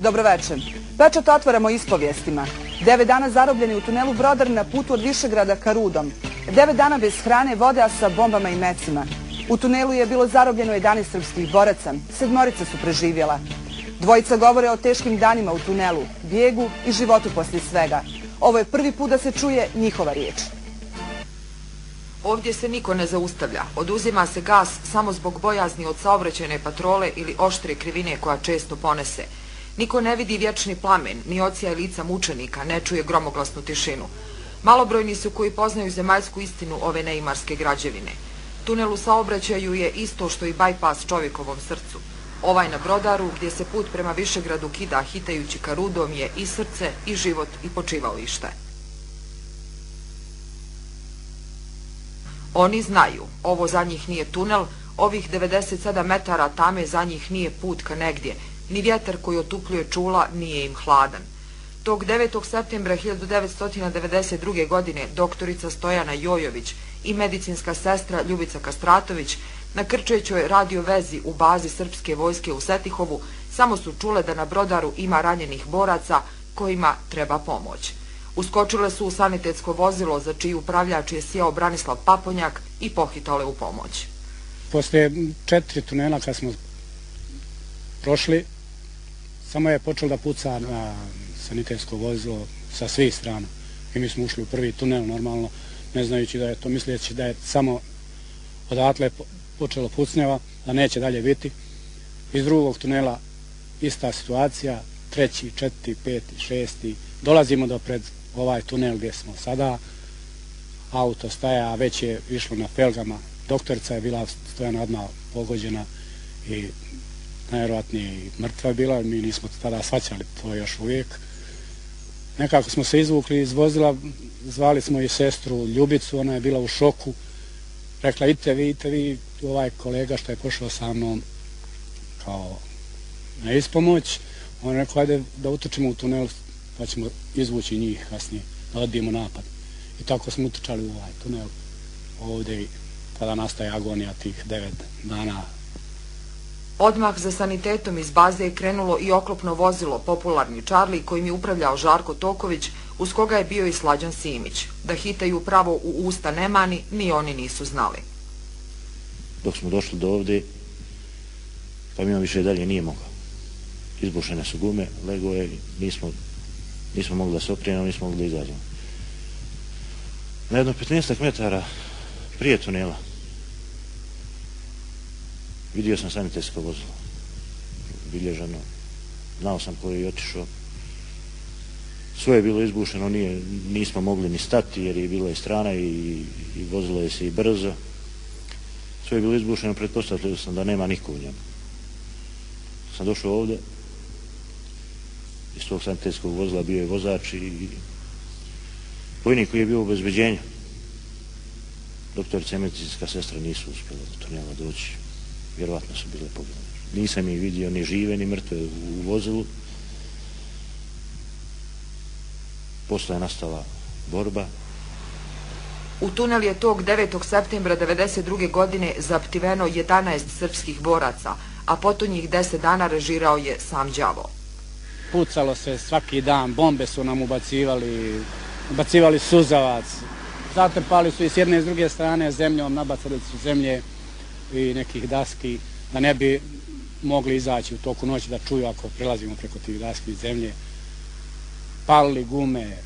Dobroveče. Pečat otvaramo ispovijestima. 9 dana zarobljeni u tunelu Brodar na putu od Višegrada ka Rudom. 9 dana bez hrane, vode, a sa bombama i mecima. U tunelu je bilo zarobljeno 11 srpskih boraca. 7 su preživjela. Dvojica govore o teškim danima u tunelu, bijegu i životu poslije svega. Ovo je prvi put da se čuje njihova riječ. Ovdje se niko ne zaustavlja. Oduzima se gas samo zbog bojazni od saobraćajne patrole ili oštre krivine koja često ponese. Niko ne vidi vječni plamen, ni odsjaj lica mučenika, ne čuje gromoglasnu tišinu. Malobrojni su koji poznaju zemaljsku istinu ove neimarske građevine. Tunel u saobraćaju je isto što i bajpas čovjekovom srcu. Ovaj na Brodaru, gdje se put prema Višegradu kida hitajući ka Rudom, je i srce, i život, i počivalište. Oni znaju, ovo za njih nije tunel, ovih 97 metara tame za njih nije put ka negdje, ni vjetar koji otupljuje čula nije im hladan. Tog 9. septembra 1992. godine doktorica Stojana Jojović i medicinska sestra Ljubica Kastratović na krčećoj radio vezi u bazi srpske vojske u Setihovu samo su čule da na Brodaru ima ranjenih boraca kojima treba pomoć. Uskočile su u sanitetsko vozilo za čiji upravljač je sjeo Branislav Paponjak i pohitale u pomoć. Poslije 4 tunela kad smo prošli, samo je počelo da puca na sanitetsko vozilo sa svih strana. I mi smo ušli u prvi tunel normalno, ne znajući da je to, misleći da je samo odatle počelo pucnjava, da neće dalje biti. Iz drugog tunela ista situacija, 3., 4., 5., 6. Dolazimo do pred ovaj tunel gdje smo sada, auto staja, a već je išlo na felgama. Doktorica je bila Stojana odmah pogođena i najvjerojatnije i mrtva je bila, mi nismo tada shvaćali to još uvijek. Nekako smo se izvukli iz vozila, zvali smo i sestru Ljubicu, ona je bila u šoku. Rekla, idite vi, ovaj kolega što je pošao sa mnom kao na ispomoć, on je rekao, ajde da utrčimo u tunel, pa ćemo izvući njih kasnije, da odbijemo napad. I tako smo utrčali u ovaj tunel ovdje i tada nastaje agonija tih 9 dana. Odmah za sanitetom iz baze je krenulo i oklopno vozilo Popularni Čarli kojim je upravljao Žarko Toković, uz koga je bio i Slađan Simić. Da hitaju pravo u usta Nemani, ni oni nisu znali. Dok smo došli do ovdje, kamion više dalje nije mogao. Izbušene su gume, lego je, nismo mogli da se okrenemo, nismo mogli da izađemo. Na jedno 15 metara prije tunela vidio sam sanitetsko vozilo, bilježano, znao sam koji je otišao. Sve je bilo izbušeno, nismo mogli ni stati jer je bila i strana i vozilo je se i brzo. Sve je bilo izbušeno, pretpostavljao sam da nema niko u njemu. Sam došao ovdje, iz tog sanitetskog vozila bio je vozač i vojnik koji je bio u obezbeđenju. Doktorica i medicinska sestra nisu uspjela do tunela doći. Vjerovatno su bile poginule. Nisam ih vidio ni žive ni mrtve u vozilu. Posle je nastala borba. U tunel je tog 9. septembra 1992. godine zaptiveno 11 srpskih boraca, a potom njih 10 dana režirao je sam đavo. Pucalo se svaki dan, bombe su nam ubacivali suzavac, zatrpali su i s jedne i s druge strane zemljom, nabacali su zemlje i nekih daski, da ne bi mogli izaći u toku noći da čuju ako prelazimo preko tih daski zemlje. Palili gume.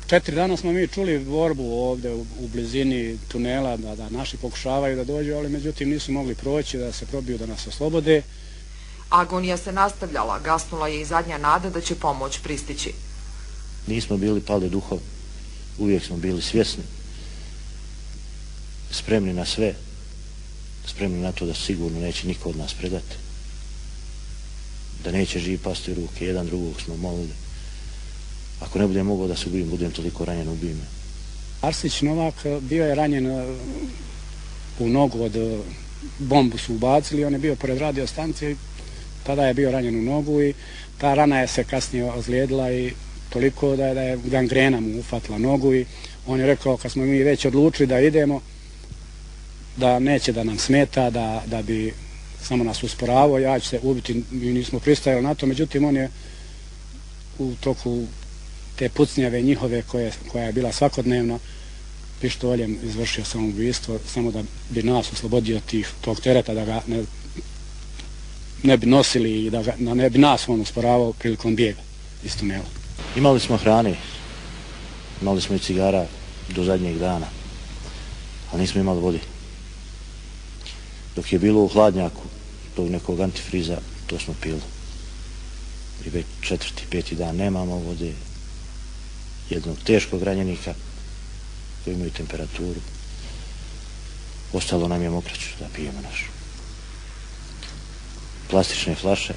4 dana smo mi čuli borbu ovdje u blizini tunela, da naši pokušavaju da dođu, ali međutim nisu mogli proći, da se probiju, da nas oslobode. Agonija se nastavljala, gasnula je i zadnja nada da će pomoć pristići. Nismo bili pali duhom, uvijek smo bili svjesni, spremni na sve, spremni na to da sigurno neće niko od nas predati, da neće živi pasti u ruke, jedan drugog smo molili. Ako ne budem mogao da se ubijem, budem toliko ranjen, ubij me. Arsić Novak bio je ranjen u nogu, od bombu su ubacili, on je bio pored radio stanice, tada je bio ranjen u nogu i ta rana je se kasnije ozlijedila i toliko da je gangrena mu ufatila nogu i on je rekao kad smo mi već odlučili da idemo, da neće da nam smeta, da bi samo nas usporavao, ja ću se ubiti, mi nismo pristajali na to, međutim on je u toku te pucnjave njihove koja je bila svakodnevna, pištoljem izvršio samoubistvo, samo da bi nas oslobodio tog tereta, da ga ne bi nosili i da ne bi nas on usporavao prilikom bijega iz tunela. Imali smo hrane, imali smo i cigara do zadnjeg dana, ali nismo imali vode. Dok je bilo u hladnjaku tog nekog antifriza, to smo pili. I već 4., 5. dan nemamo vode, jednog teškog ranjenika koji imaju temperaturu. Ostalo nam je mokraću da pijemo našu. Plastične flaše.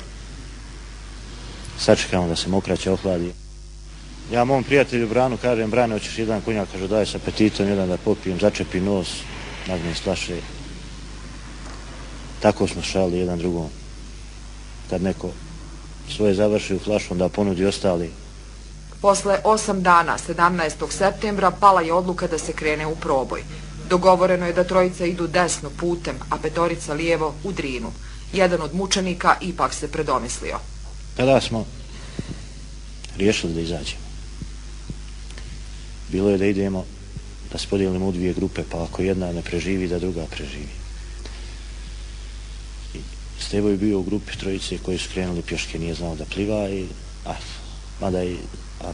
Sačekamo da se mokraća ohladi. Ja mom prijatelju Branu kažem, Brane, hoćeš jedan konjak, kaže daj s apetitom, jedan da popijem, začepi nos, nagnem s flaše. Tako smo šali jedan drugom. Kad neko svoje završi u flašu, onda ponudi ostali. Posle 8 dana, 17. septembra, pala je odluka da se krene u proboj. Dogovoreno je da trojica idu desno putem, a 5 lijevo u Drinu. Jedan od mučenika ipak se predomislio. Tada smo riješili da izađemo. Bilo je da idemo, da se podijelimo u 2 grupe, pa ako jedna ne preživi, da druga preživi. Stevo je bio u grupi trojice koji su krenuli pješke, nije znao da pliva, a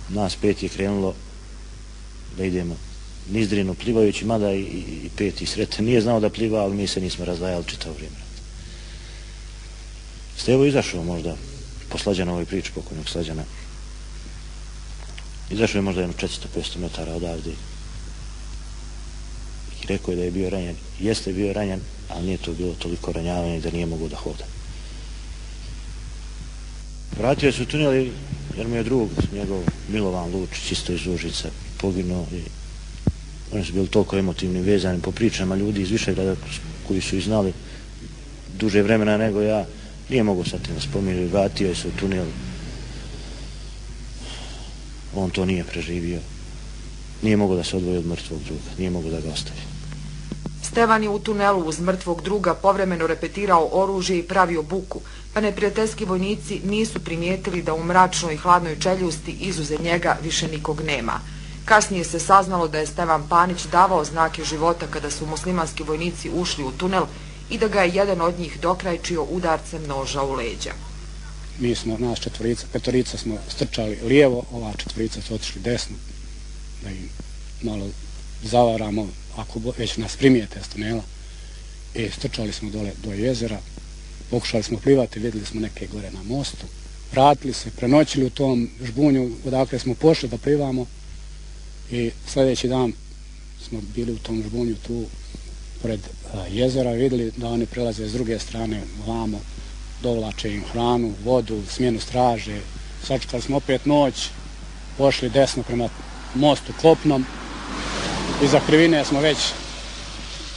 nas 5 je krenulo da idemo niz Drinu plivajući, mada i 5. Sreten nije znao da pliva, ali mi se nismo razdvajali čitavo vrijeme. Stevo je izašao možda, po Slađanovoj priči, pokojnog Slađana, izašao je možda jedno 400-500 metara odavde i rekao je da je bio ranjen. Jeste bio ranjen, ali nije to bilo toliko ranjavanje da nije mogao da hoda. Vratio se u tunel jer mu je drug, njegov Milovan Lučić, isto iz Užica, poginuo i oni su bili toliko emotivni vezani po pričama ljudi iz Višegrada koji su ih znali duže vremena nego ja. Nije mogao sad da spominju, vratio je se u tunel. On to nije preživio. Nije mogao da se odvoji od mrtvog druga, nije mogao da ga ostavi. Stevan je u tunelu uz mrtvog druga povremeno repetirao oružje i pravio buku, pa neprijateljski vojnici nisu primijetili da u mračnoj i hladnoj čeljusti izuze njega više nikog nema. Kasnije se saznalo da je Stevan Panić davao znake života kada su muslimanski vojnici ušli u tunel i da ga je jedan od njih dokrajčio udarcem noža u leđa. Mi smo, nas 5 smo strčali lijevo, ova 4 su otišli desno, da im malo zavaramo, ako već nas primijete s tunela. I strčali smo dole do jezera, pokušali smo plivati, vidjeli smo neke gore na mostu, vratili se, prenoćili u tom žbunju odakle smo pošli da plivamo i sljedeći dan smo bili u tom žbunju tu pored jezera, vidjeli da oni prelaze s druge strane vamo, dovlače im hranu, vodu, smjenu straže. Sačekali smo opet noć, pošli desno prema mostu kopnom. Iza krivine smo već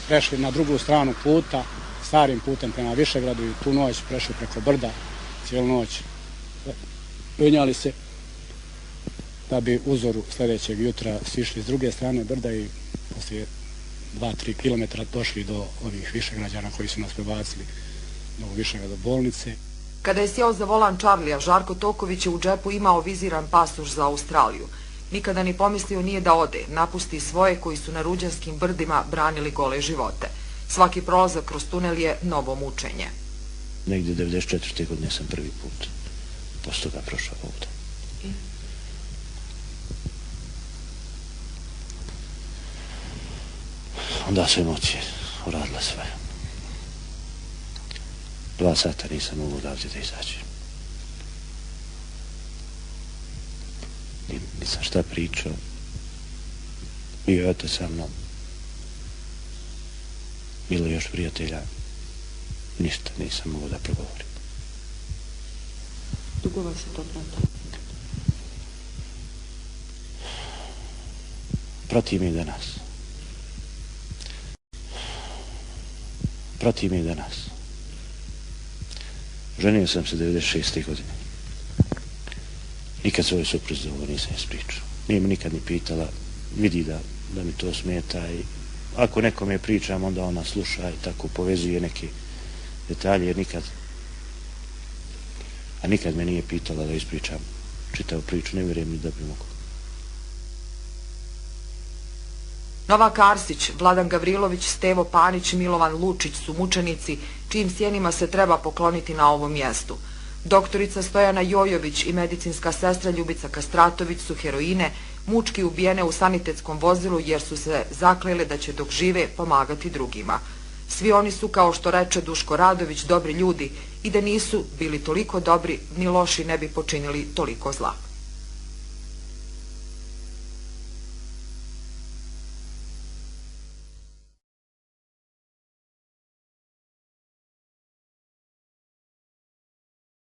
prešli na drugu stranu puta, starim putem prema Višegradu i tu noć prešli preko brda, cijelu noć penjali se da bi uzoru sljedećeg jutra sišli s druge strane brda i poslije 2-3 kilometra došli do ovih Višegrađana koji su nas prebacili do Višegrada bolnice. Kada je sjeo za volan Čarlija, Žarko Toković je u džepu imao viziran pasoš za Australiju. Nikada ni pomislio nije da ode, napusti svoje koji su na Ruđanskim brdima branili gole živote. Svaki prolazak kroz tunel je novo mučenje. Negdje 94. godine sam prvi put posle toga prošao ovdje. Onda su emocije uradile sve. 2 sata nisam mogao odavde da izađem. Nisam šta pričao. Bio je otac sa mnom. Bilo je još prijatelja. Ništa nisam mogao da progovorim. Dugo vas je to pratilo? Prati me i danas. Prati me i danas. Ženio sam se 96. godine. Nikad svoj supruzi ovo nisam ispričao. Nije me nikad ni pitala, vidi da mi to smeta i ako nekome pričam, onda ona sluša i tako povezuje detalje jer nikad me nije pitala da ispričam čitavu priču, ne vjerujem ni da bi mogu. Novak Arsić, Vladan Gavrilović, Stevo Panić, Milovan Lučić su mučenici čijim sjenima se treba pokloniti na ovom mjestu. Doktorica Stojana Jojović i medicinska sestra Ljubica Kastratović su heroine, mučki ubijene u sanitetskom vozilu jer su se zaklele da će dok žive pomagati drugima. Svi oni su, kao što reče Duško Radović, dobri ljudi i da nisu bili toliko dobri, ni loši ne bi počinili toliko zla.